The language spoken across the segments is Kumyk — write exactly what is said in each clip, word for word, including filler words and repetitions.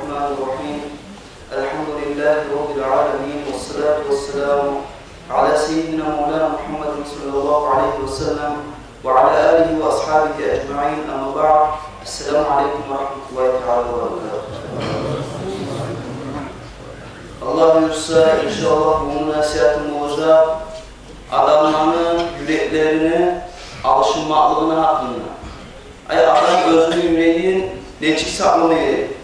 الرحمن الرحيم. الحمد لله رب العالمين، والصلاة والسلام على سيدنا مولانا محمد صلى الله عليه وسلم وعلى آله وأصحابه أجمعين. أما بعد، السلام عليكم ورحمة الله تعالى وبركاته. Аллагь буюрса, иншааллагь, бугюн насигьатым болажакъ адамланы юреклерини алышынмакълыгъыны гьакъында. Ай, адам оьзюню юрегин нечик сакълама герек?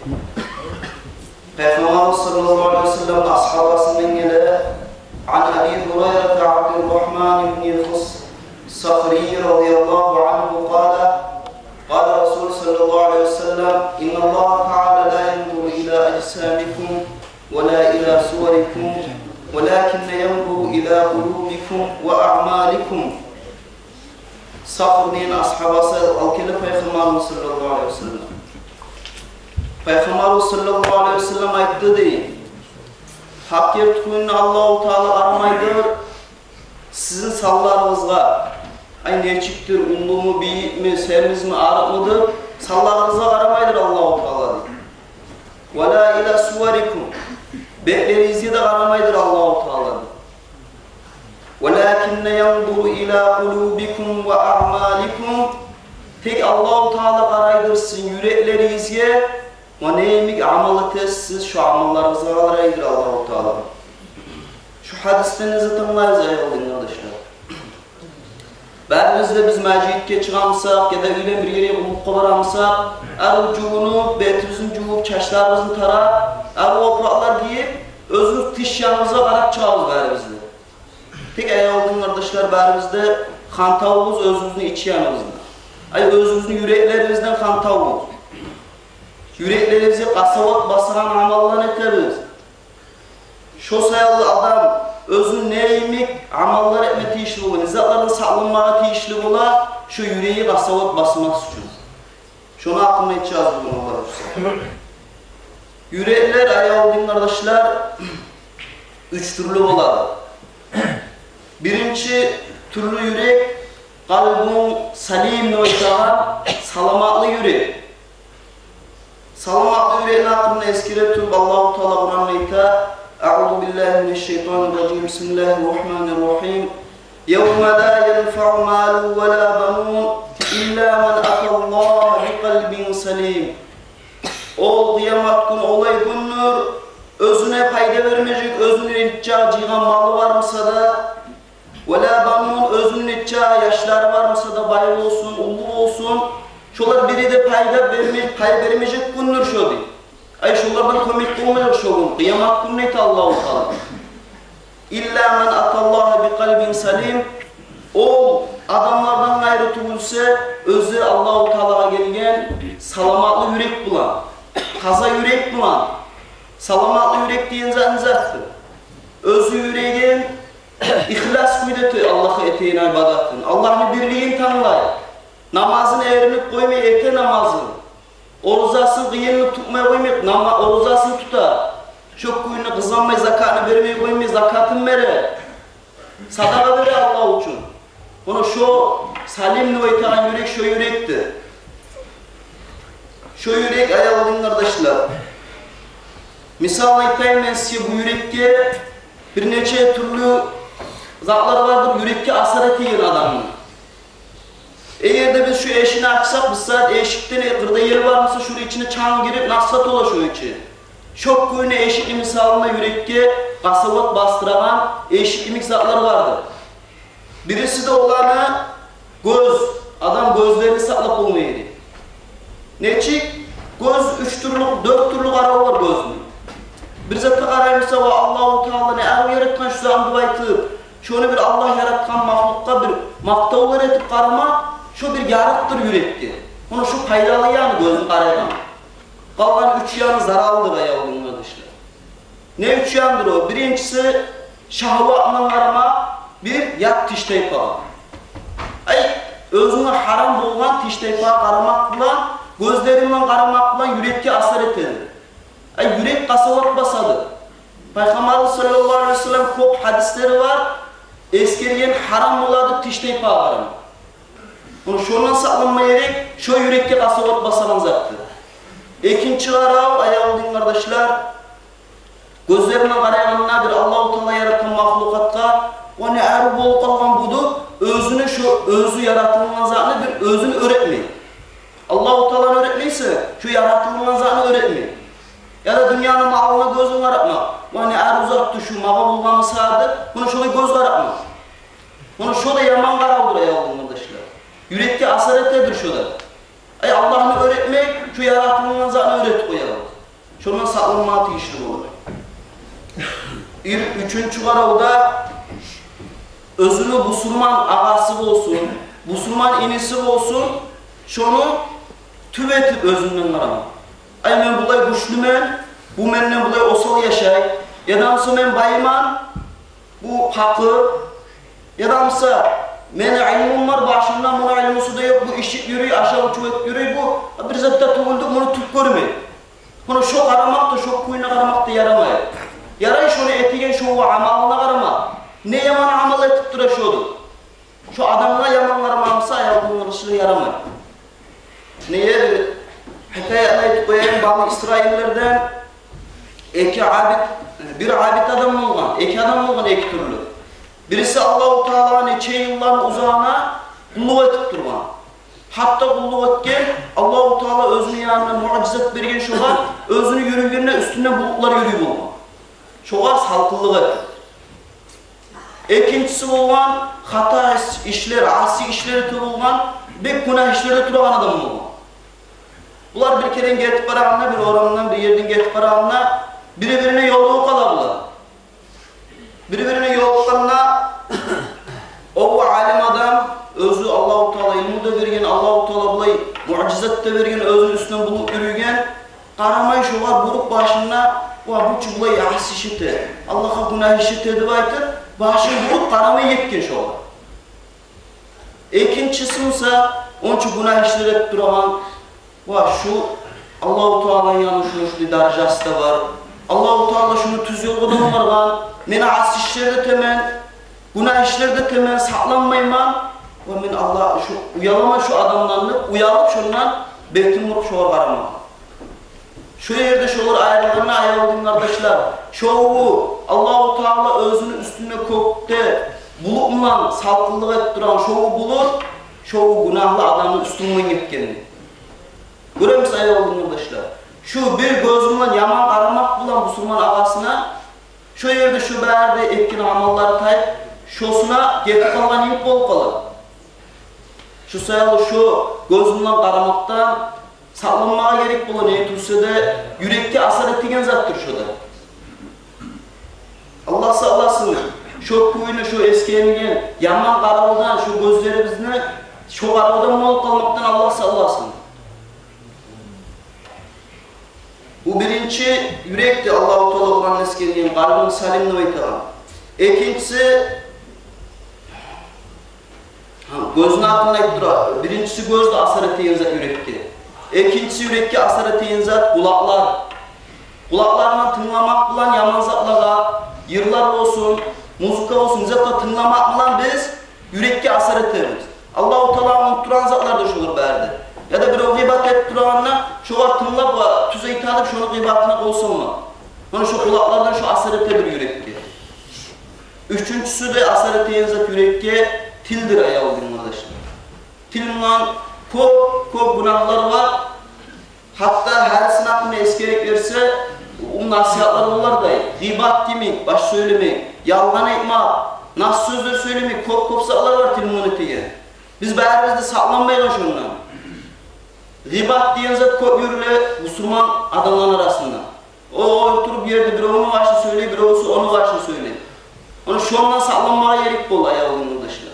Пайхаммарыбыз саллаллагьу алайгьи ва саллам асгьабасындан геле: عن أبي هريرة عبد الرحمن بن الخص الصخري رضي الله عنه قال: قال رسول صلى الله عليه وسلم: إن الله تعالى لا ينظر إلى أجسامكم ولا إلى صوركم ولكن ينظر إلى قلوبكم وأعمالكم. Сахр деген асгьабасы алып геле Пайхаммарыбыз саллаллагьу алайгьи ва саллам. Пайхаммарыбыз саллаллагьу алайгьи ва саллам айтды дей: гьакъ герти кюйде Аллагьу Таала къарамайдыр сизин санларыгъызгъа, ай, нечикдир, уллуму, бийикми, семизми, арыкъмыдыр, санларыгъызгъа къарамайдыр Аллагьу Таала дей. ولا إلى صوركم, бетлеригизге де къарамайдыр Аллагьу Таала дей. ولكن ينظر إلى قلوبكم وأعمالكم. Тек Аллагьу Таала къарайдыр сизин юреклеригизге ва не йимик амал этесиз, шо амалларыгъызгъа къарайдыр Аллагьу Таала. Шо гьадисден не зат англайбыз, аявлу дин къардашлар? Барыбыз да, биз межитге чыгъамысакъ яда уьйден бир ерге къуллукъгъа барамысакъ, арив жувунуп, бетибизни жувуп, чачларыбызны тарап, арив опуракълар гийип, оьзюбюз тыш яныбызгъа къарап чыгъабыз барыбыз да. Тек, аявлу дин къардашлар, барыбыз да хантавбуз оьзюбюзню ич яныбыздан. Ай, оьзюбюзню юреклерибизден хантавбуз. Юреклерибизге къасават басагъан амалланы этебиз. Шо саялы адам оьзю не йимик амаллар этме тийишли бола, не затлардан сакъланмагъа тийишли бола, шо юреги къасават басмас учун. Шону гьакъында айтажакъбыз бугюн, Аллагь буюрса. Юреклер, аявлу дин къардашлар, уьч тюрлю болады. Биринчи тюрлю юрек — къалбун салим деп айтагъан саламатлы юрек. Саламатлы юрекни гьакъында эсгере туруп, Аллагьу Таала Къуранда айта: أعوذ بالله من الشيطان الرجيم. بسم الله الرحمن الرحيم. يوم لا ينفع مال ولا بنون إلا من أتى الله بقلب سليم. Ол къыямат гюн олай гюндюр, оьзюне пайда бермежек, оьзюню ренжитежек жыйгъан малы бар буса да, ولا بنون, оьзюню нече яшлары бар буса да, бай болсун, уллу болсун, шолар бири де пайда берме-, пай бермежек гюндюр шо дей. Ай, шолардан кёмек болмажакъ шо гюн, къыямат гюн, дей Аллагьу Таала. إلا من أتى الله بقلب سليم. Ол адамлардан къайры тюгюлсе, оьзю Аллагьу Таалагъа гелген саламатлы юрек булан, таза юрек булан. Саламатлы юрек деген зат не затдыр? Оьзю юрегин ихлас кюйде эте Аллагьгъа этеген ибадатын, Аллагьны бирлигин танглай. Намазын эринип къоймай эте намазын. Оразасын къыйынлыкъ тутмай къоймай, нама-, оразасын тута. Шо кюйде къызгъанмай закатны бермей къоймай, закатын бере. Садагъа бере Аллагь учун. Муна шо салим деп айтагъан юрек шо юрекдир. Шо юрек, аявлу дин къардашлар. Мисал айтайым мен сизге, бу юрекге бир нече тюрлю затлар бардыр, юрекге асар этеген адамны. Эгер де биз шу эшикни ачсакъ, бу сагьат эшикден, э, къырда ел бар буса, шуну ичине чанг гирип, насгьат бола шуну ичи. Шо кюйде эшикни мисалында юрекге къасават басдырагъан эшик йимик затлар бардыр. Бириси де оланы гёз, адам гёзлерин сакълап болмай эди. Нечик? Гёз уьч тюрлю, дёрт тюрлю къарав бар гёзню. Бир затгъа къарай буса, ва Аллагьу Таала не арив яратгъан шу затны деп айтып, шону бир Аллагь яратгъан махлукъгъа бир макътавлар этип къарама, шо бир ярыкъдыр юрекге. Муна шо пайдалы яны гёзню къарайгъан. Къалгъан уьч яны зараллыдыр, аявлу дин къардашлар. Не уьч яндыр о? Биринчиси, шагьват булан къарама, бир ят тиштайпагъа. Ай, оьзюнге гьарам болгъан тиштайпагъа къарамакъ булан, гёзлеринг булан къарамакъ булан юрекге асар этеди. Ай, юрек къасават басады. Пайхаммарыбыз саллаллагьу алайгьи ва саллам кёп гьадислери бар, эсгерген, гьарам болады тиштайпагъа къарамакъ. Муна шондан сакъланма герек, шо юрекге къасават басагъан затдыр. Экинчи къарав, аявлу дин къардашлар, гёзлер булан къарайгъанда бир Аллагьу Таала яратгъан махлукъатгъа, ва не арив болуп къалгъан бу деп, оьзюню шо оьзю яратылгъан затны бир оьзюн оьр этмей. Аллагьу Тааланы оьр этмейсе, шо яратылгъан затны оьр этмей. Яда дюньяны малына гёзюн къаратма. Ва не арив затды шу, магъа болгъанмы сагъа деп, муна шолай гёз къаратма. Муна шо да яман къаравдур, аявлу дин къардашлар. Юрекге асар этедир шо да. Ай, Аллагьны оьр этмей, шо яратылгъан затны оьр этип къоябыз. Шондан сакъланмагъа тийишли болур. Бир уьчюнчю къаравда, оьзюню бусурман агъасы болсун, бусурман иниси болсун, шону тюп этип оьзюнден къарама. Ай, мен булай гючлюмен, бу менден булай осал яшай, яда буса мен байман, бу пакъыр, яда буса мени илмум бар, башымда муну илмусу да ёкъ, бу ичип юрюй, ашап-ичип юрюй, бу бир зат да тюгюл деп, муну тюп гёрмей. Муна шо къарамакъ да, шо кюйюне къарамакъ да ярамай. Ярай шону этеген шо амалына къарама. Не яман амал этип тура шо деп. Шо адамгъа яман къарамагъа буса, аявлу дин къардашлар, ярамай. Неге, бир хикаятны айтып къояйым. Бани Исраиллерден эки абид, бир абид адам болгъан, эки адам болгъан, эки тюрлю. Бириси Аллагьу Тааланы нече йылланы узагъына къуллукъ этип тургъан. Гьатта къуллукъ этген, Аллагьу Таала оьзюню янындан муъжизат берген шогъар, оьзюню юрюйгенде уьстюнден булутлар юрюй болгъан. Шогъар салкъынлыкъ этип. Экинчиси болгъан, хата иш-, ишлер, аси ишлер эте болгъан, бек гюнагь ишлерде турагъан адам болгъан. Булар бир керен гетип барагъанда, бир орамдан, бир ерден гетип барагъанда, бири-бирине ёлугъуп къала булар. Бири-бирине ёлукъгъанда, о алим адам, оьзю Аллагьу Таала илму да берген, Аллагьу Таала булай муъжизат да берген, оьзюню уьстюнден булут юрюйген, къарамай шогъар, буруп башын да, ва бу чу булай аси иш эте, Аллагьгъа гюнагь иш эте деп айтып, башын буруп къарамай гетген шогъар. Экинчиси буса, ончу гюнагь ишлер этип турагъан, ва шу Аллагьу Тааланы янында шуну шулай даражасы да бар. Аллагьу Таала шуну тюз ёлгъа да онгаргъан, мен аси ишлер де этемен, гюнагь ишлер де этемен, сакъланмайман. Ва мен Аллагь, шу, уяламан шу адамдан деп, уялып, шондан бетин буруп шогъар къарамагъан. Шо ерде шолар айрылгъанда, аявлу дин къардашлар, шо Аллагьу Таала оьзюню уьстюнде кёкде булут булан салкъынлыкъ этип турагъан шо булут, шо гюнагьлы адамны уьстюнден гетгенни гёремиз, аявлу дин къардашлар. Шо бир гёзю булан яман къарамакъ булан бусурман агъасына, шо ерде шо бары да этген амаллары тайып, шосуна гетип къалгъан йимик болуп къала. Шо саялы шо гёз булан къарамакъдан сакъланмагъа герек бола, неге тюгюл де юрекге асар этеген затдыр шо да. Аллагь сакъласын, шо кюйню, шо эсгерилген яман къаравдан шо гёзлерибизни, шо къаравдан болуп къалмакъдан Аллагь сакъласын. Бу биринчи юрекди, Аллагьу Таала Къуранда эсгерген, къалбун салим деп айтагъан. Экинчиси, гьа, гёзню гьакъында айтып тура. Биринчиси гёздю асар этеген зат юрекге. Экинчиси юрекге асар этеген зат къулакълар. Къулакълардан тынгламакъ булан яман затлагъа, йырлар болсун, музыка болсун, затлагъа тынгламакъ булан биз юрекге асар этебиз. Аллагьу Таала унутдурагъан затлар да шолар бары да. Яда бирев гъыйбат этип турагъанда, шогъар тынглап, ва тюз айта деп, шону гъыйбатына къол салма. Муна шо къулакълардан шо асар этедир юрекге. Уьчюнчюсю де асар этеген зат юрекге тилдир, аявлу дин къардашлар. Тил булан кёп, кёп гюнагьлар бар. Гьатта гьарисини гьакъында эсгерип берсе, уллу насигьатлар болар да, гъыйбат демек, баш сёйлемек, ялгъан айтмакъ, нас сёзлер сёйлемек, кёп-кёп затлар бар тил булан этеген. Биз барыбыз да сакъланмайгъан шондан. Гъыйбат деген зат кёп юрюле бусурман адамланы арасында. О олтуруп ерде биревню башын сёйлей, биревсю ону башын сёйлей. Ону шондан сакъланмагъа герек бола, аявлу дин къардашлар.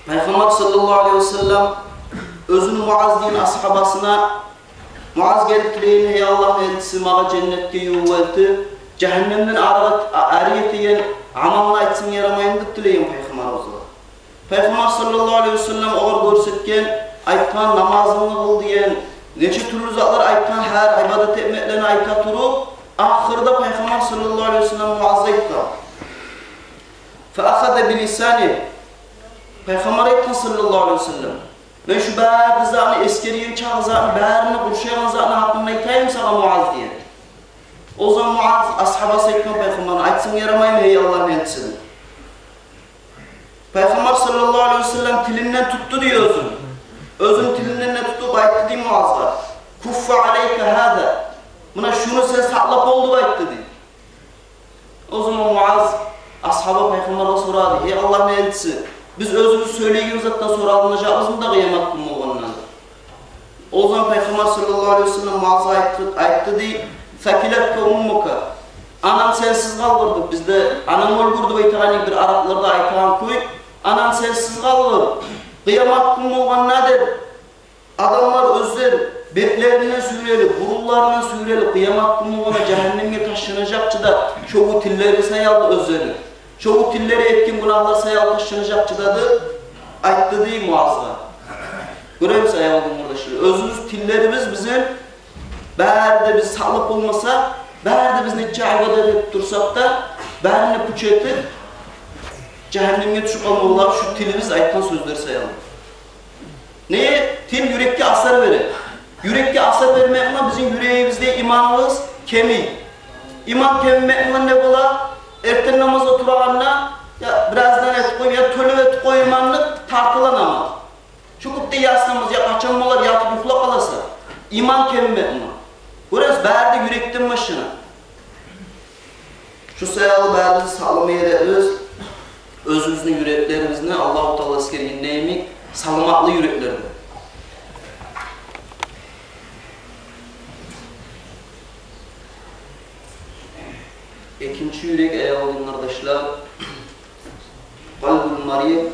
Пайхаммар саллаллагьу алайгьи ва саллам оьзюню Муаз деген асгьабасына, Муаз, гелип тилейин, гьей Аллагьны элчиси, магъа женнетге ёл этип, жагьаннемден арыгъа, а-, арек этеген амалны айтсанг ярамаймы деп тилейин Пайхаммарыбызгъа. Пайхаммар саллаллагьу алайгьи ва саллам огъар гёрсетген, айтгъан, намазынгны къыл деген, нече тюрлю затлар айтгъан, гьар ибадат этмеклени айта туруп, ахырда Пайхаммар саллаллагьу алайгьи ва саллам Муазгъа айтгъан. Фа ахаза би лисани. Пайхаммар айтгъан саллаллагьу алайгьи ва саллам: Мен шу бары да затны эсгерген чакъы затны, барын да къуршайгъан затны гьакъында айтайым сагъа, Муаз, деген. О заман Муаз асгьабасы айтгъан Пайхаммаргъа: «Айтсанг ярамаймы, гьей Аллагьны элчиси?» Пайхаммар саллаллагьу алайгьи ва саллам тилинден тутду дей оьзюн. Оьзюн тилинден де тутуп айтды дей Муазгъа: «Куффа алайка гьаза». Муна шуну сен сакълап бол деп айтды дей. О заман Муаз асгьаба Пайхаммаргъа сорады: «Гьей Аллагьны элчиси, биз оьзюбюз сёйлейген затдан соралынажакъбызмы да къыямат гюн болгъанда?» О заман Пайхаммар саллаллагьу алайгьи ва саллам Муазгъа айтды, айтды дей: «Сакилатка уммука». Ананг сенсиз къалгъыр деп, бизде ананг оьлгюр деп айтагъан, бир арапларда айтагъан кюй, ананг сенсиз къалгъыр къыямат гюн болгъанда деп. Адамлар оьзлер бетлеринден сюйрелип, бурунларындан сюйрелип, къыямат гюн болгъанда жагьаннемге ташланажакъ чы да, шо тиллери саялы оьзлени, шо тиллери этген гюнагьлар саялы ташланажакъ чы да деп айтды дей Муазгъа. Гёремисиз, аявлу дин къардашлар, оьзюбюз, тиллерибиз бизин, бары да биз сакълап болмаса, бары да биз нече ибадат этип турсакъ да, барын да пуч этип, жагьаннемге тюшюп къалма бола шу тилибиз айтгъан сёзлер саялы. Не? Тил юрекге асар бере. Юрекге асар бермек булан бизин юрегибизде иманыбыз кемий. Иман кемимек булан не бола? Эртен намазгъа турагъанда, я бираздан этип къоюп, я тёлеп этип къоюрман деп тартыла намаз. Шу кюйде яссы намаз, я къачан болар, ятып юхлап къаласан. Иман кемимек булан. Гёресиз, бары да юрекден башлана. Шу саялы барыбыз сакълама герекбиз оьзюбюзню юреклерибизни, Аллагьу Таала эсгерген йимик, саламатлы юреклерден. Экинчи юрек, аявлу дин къардашлар, къалбул марид,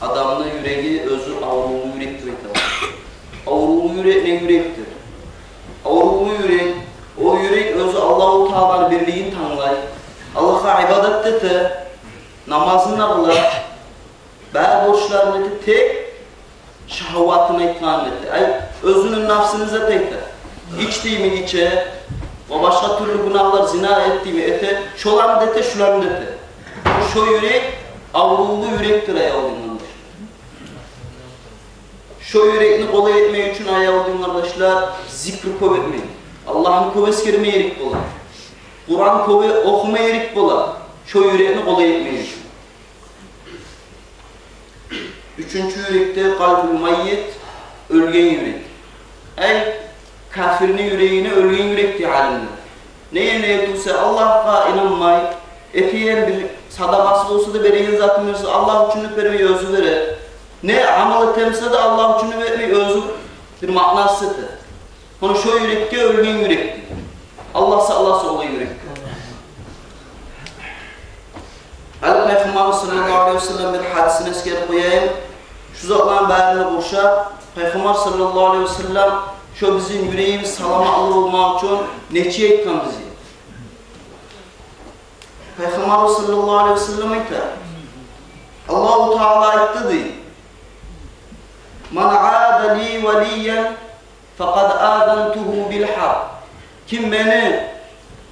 адамны юреги оьзю аврувлу юрек деп айталар. Аврувлу юрек не юрекдир? Аврувлу юрек, о юрек оьзю Аллагьу Тааланы бирлигин танглай, Аллагьгъа ибадат эте, намазын да къыла, бары борчларын эте, тек шагьватын айтгъанын эте. Ай, оьзюню нафсын зат эте. Ич дейми, иче. Ва башгъа тюрлю гюнагьлар, зина эт дейми, эте. Шоланы да эте, шуланы да эте. Шо юрек аврувлу юрекдир, аявлу дин къардашлар. Шо юрекни къолай этмек учун, аявлу дин къардашлар, зикр кёп этмек, Аллагьны кёп эсгермек герек бола. Къуран кёп охумакъ герек бола шо юрекни къолай этмек учун. Уьчюнчю юрек де къалбул маййит, оьлген юрек. Ай, капирни юрегине оьлген юрек дей алимлер. Неге, неге тюгюл эсе, Аллагьгъа инанмай, этеген бир садагъасы болса да, береген затын болса, Аллагь учун деп бермей, оьзю бере. Не амал этемисе де, Аллагь учун деп этмей, оьзю бир маънасыз эте. Муна шо юрекге оьлген юрек дей. Аллагь сакъласын олай юрекден. Гьали Пайхаммарыбыз саллаллагьу алайгьи ва саллам бир гьадисин эсгерип къояйым. Шу затланы барын да къуршап, Пайхаммар саллаллагьу алайгьи ва саллам шо бизин юрегибиз саламатлы болмакъ учун нечик айтгъан бизге? Пайхаммарыбыз саллаллагьу алайгьи ва саллам айта, Аллагьу Таала айтды дей: «Ман ада ли валиян факъад азантугьу бил гьарб». Ким мени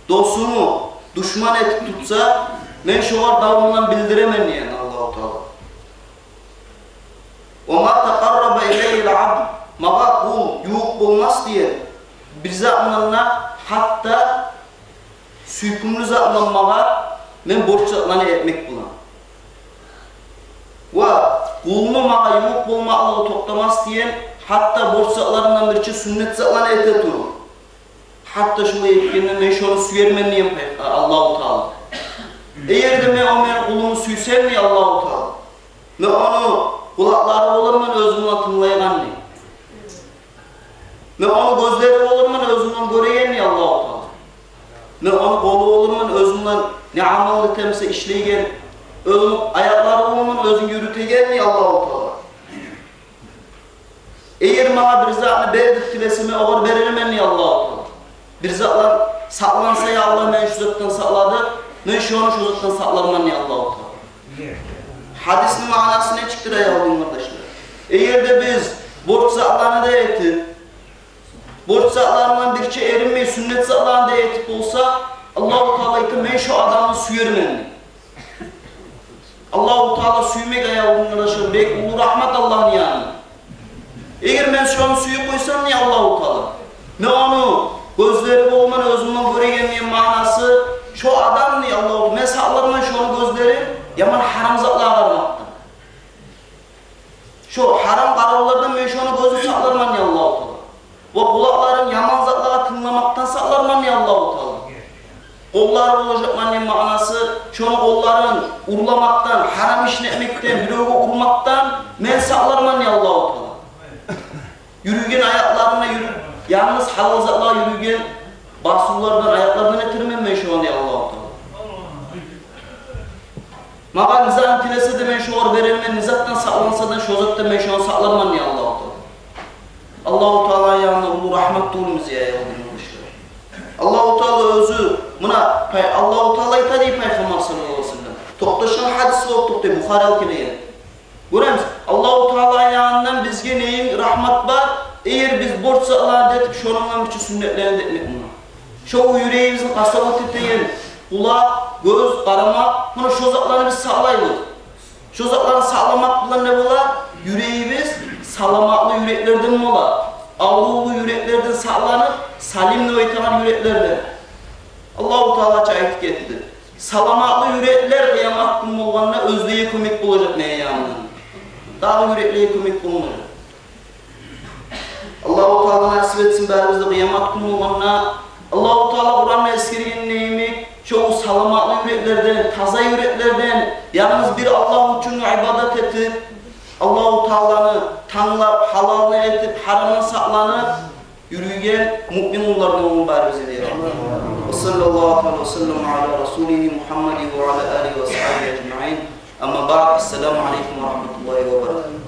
досумну душман этип тутса, мен шогъар давумдан билдиремен деген Аллагьу Таала. «Ва ма такъарраба илайя абди», магъа къул ювукъ болмас деген бир зат булан да, гьатта сюйкюмлю зат булан магъа, мен борч затланы этмек булан. Ва къулну магъа ювукъ болмакълыгъы токътамас деген, гьатта борч затларындан бирче сюннет затланы эте туруп. Гьатта шулай этгенде мен шону сюермен деген Пай-, Аллагьу Таала. Эгер де мен о мени къулумну сюйсем дей Аллагьу Таала, мен ону къулакълары болурман оьзюм булан тынглайгъан дей. Мен ону гёзлери болурман оьзюм булан гёреген дей Аллагьу Таала. Мен ону къолу болурман оьзюм булан не амал этемисе ишлейген, ону аякълары болурман оьзюм юрютеген дей Аллагьу Таала. Эгер магъа бир затны бер деп тилесе, мен огъар берермен дей Аллагьу Таала. Бир затлар сакъланса, я Аллагь, мени шу затдан сакъла деп, мен шону шу затдан сакъларман дей Аллагьу Таала. Гьадисни маънасы нечикдир, аявлу дин къардашлар? Эгер де биз борч затланы да этип, борч затларындан бирче эринмей, сюннет затланы да этип болса, Аллагьу Таала айта, мен шу адамны сюермен дей. Аллагьу Таала сюймек, аявлу дин къардашлар, бек уллу рагьмат Аллагьны янындан. Эгер мен шону сююп къойсам, дей Аллагьу Таала, мен ону гёзлери болман оьзюмден гёреген, дей, маънасы, шо адам, дей Аллагьу Таала, мен сакъларман шону гёзлерин яман гьарам затлагъа къарамакъдан. Шо гьарам къаравлардан мен шону гёзюн сакъларман, дей Аллагьу Таала. Ва къулакъларын яман затлагъа тынгламакъдан сакъларман, дей Аллагьу Таала. Къоллары болажакъман, дей, маънасы, шону къолларын урламакъдан, гьарам ишни этмекден, биревге урмакъдан мен сакъларман, дей Аллагьу Таала. Юрюйген аякъларына юрю-, янгыз гьалал затлагъа юрюйген басывлардан, аякълардан этермен мен шону, дей Аллагьу Таала. Магъа не зат тилесе де, мен шогъар берермен, не затдан сакъланса да, шо затдан мен шону сакъларман, дей Аллагьу Таала. Аллагьу Таала янындан уллу рагьмат тюгюлмю, аявлу дин къардашлар? Аллагьу Таала оьзю, муна, пай-, Аллагьу Таала айта, дей Пайхаммар саллаллагьу алайгьи ва саллам. Токъташгъан гьадис болуп токътай, Бухари алып гелген. Гёремисиз, Аллагьу Таала янындан бизге нейин рагьмат бар, эгер биз борч затланы да этип, шонундан бирче сюннетлени де этмек муна. Шо юрегибизни къасават этеген къулакъ, гёз, къарамакъ, муна шо затланы биз сакълайбыз. Шо затланы сакъламакъ булан не бола? Юрегибиз саламатлы юреклерден бола. Аврувлу юреклерден сакъланып, салим деп айтагъан юреклерден. Аллагьу Таала чы айтып гетди: «Саламатлы юреклер къыямат гюн болгъанда оьзлеге кёмек болажакъ мени янымдан. Дагъы юреклеге кёмек болмажакъ». Аллагьу Таала насип этсин барыбызгъа да къыямат гюн болгъанда. Аллагьу Таала Къуранда эсгерген йимик, шо саламатлы юреклерден, таза юреклерден, янгыз бир Аллагь учун ибадат этип, Аллагьу Тааланы танглап, гьалалны этип, гьарамдан сакъланып юрюйген муъмин къуллардан болсун барыбызгъа да, я Рабби. Ва саллаллагьу таала ва саллама аля расулигьи Мугьаммадин ва аля алигьи ва сагьбигьи ажмаин. Амма баъд, ассаламу алейкум ва рагьматуллагьи ва баракатугь.